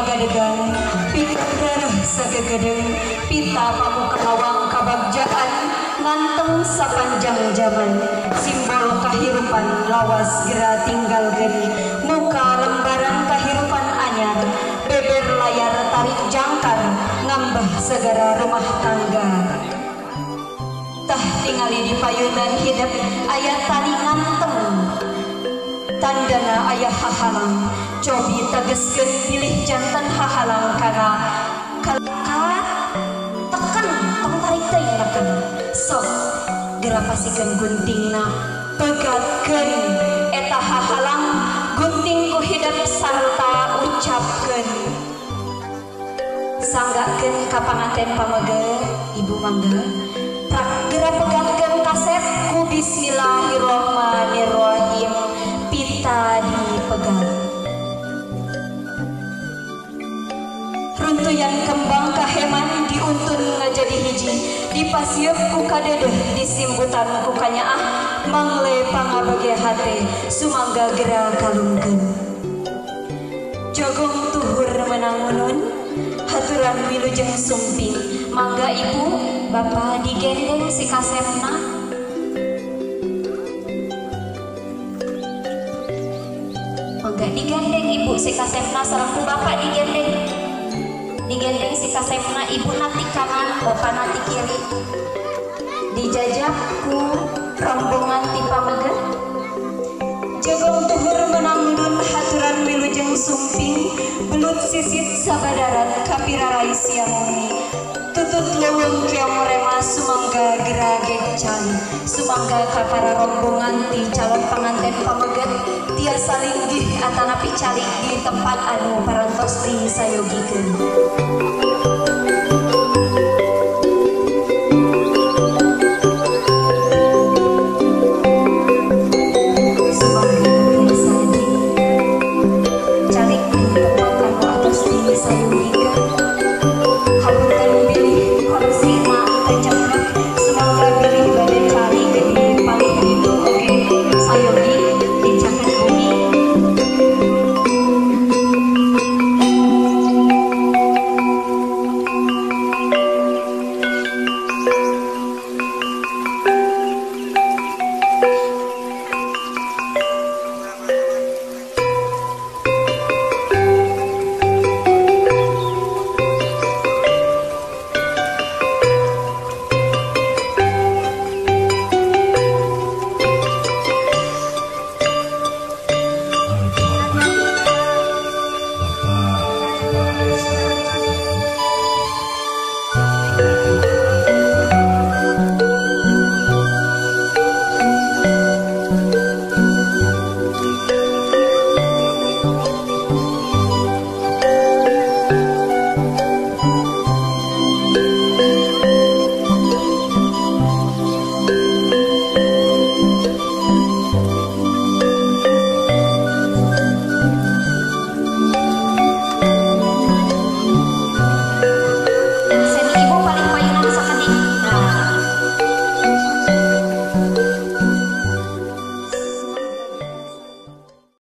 pagadegan pikeun rereh sagegedeung pita pamuka lawang kabagjaan nganteng sapanjang jaman simbol kahirupan lawas gera tinggalkeun muka lembaran kahirupan anyar beber layar tarik jangkar ngambah segara rumah tangga. Tah tingali di payunan hidup aya tali nganteng tandana aya hahalang cobi tegeskeun bilih jantan hahalang kana kalekat teken tong tarik teuing neken sok geura pasikeun guntingna pegatkeun eta hahalang gunting ku hidep sarta ucapkeun sanggakeun ka panganten pameget ibu mangga prak geura pegatkeun kasep ku bismillahirrahmanirrahim pita dipegang. Runtuyan kembang kaheman diuntun ngajadi hiji dipasieup ku kadedeh disimbutan ku kanyaah mangle pangabage hate sumangga gera kalungkeun. Jogong tuhur menangunun haturan wilujeng sumping mangga ibu bapak digendeng si kasepna. Mangga digandeng ibu si kasepna sareng ku bapak digendeng. Digendeng si kasepna ibu nati kanan bapak nati kiri. Dijajah ku rombongan ti pameget. Jogong tuhur menangdun haturan wilujeng sumping belut sisit sabadarat kapirarai siang muni. Tutut leuweung keong rema sumangga gera gecan sumangga ka para rombongan ti calon panganten pameget tiasa linggih atanapi calik di tempat anu parantos disayogikeun.